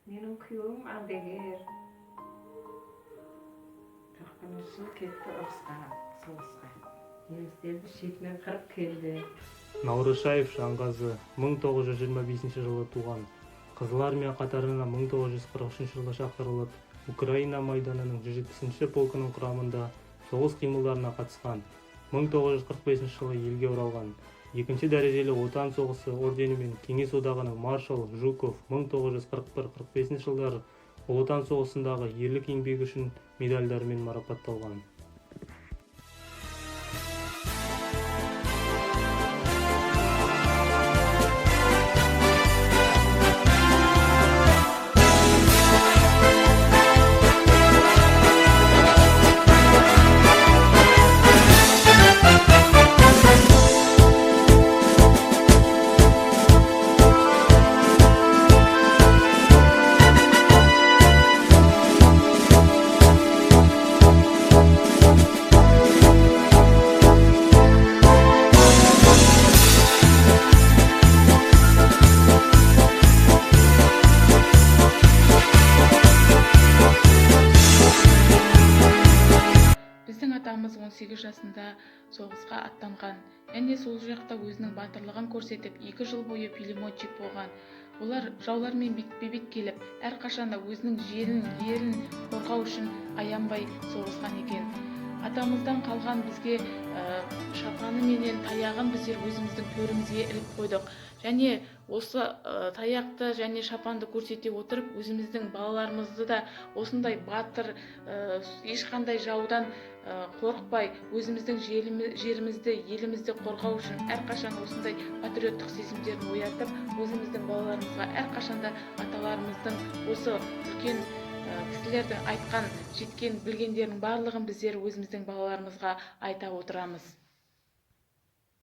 Менің күйеуім ардагер. 41 жыл кетті ұрысқа, соғысқа. Немістерді шетінен қырып келді. Наурызшаев Жанғазы 1925 жылы туған. Қызыл Армия қатарына 1943 жылы шақырылып, Украина майданының 170 полкының құрамында соғыс қимылдарына қатысқан. 1945 жылы елге оралған. Екінші дәрежелі Отан соғысы орденімен, Кеңес Одағының маршал Жуков, 1941-45 жылдары Ұлы Отан соғысындағы ерлік еңбегі үшін медальдарымен марапатталған. Біздің атамыз 18 жасында соғысқа аттанған және сол жақта өзінің батырлығын көрсетіп, 2 жыл бойы пулеметчик болған. Олар жаулармен бетпе-бет келіп, әрқашанда өзінің жерін, елін қорғау үшін аянбай соғысқан екен. Атамыздан қалған бізге шапаны менен таяғын біздер өзіміздің төрімізге іліп қойдық және осы таяқты және шапанды көрсете отырып, өзіміздің балаларымызды да осындай батыр, ешқандай жаудан қорықпай, өзіміздің жерімізді, елімізді қорғау үшін әрқашан осындай патриоттық сезімдерін оятып, өзіміздің балаларымызға әрқашанда аталарымыздың, осы үлкен кісілердің айтқан, жеткен, білгендерінің барлығын біздер өзіміздің балаларымызға айта отырамыз.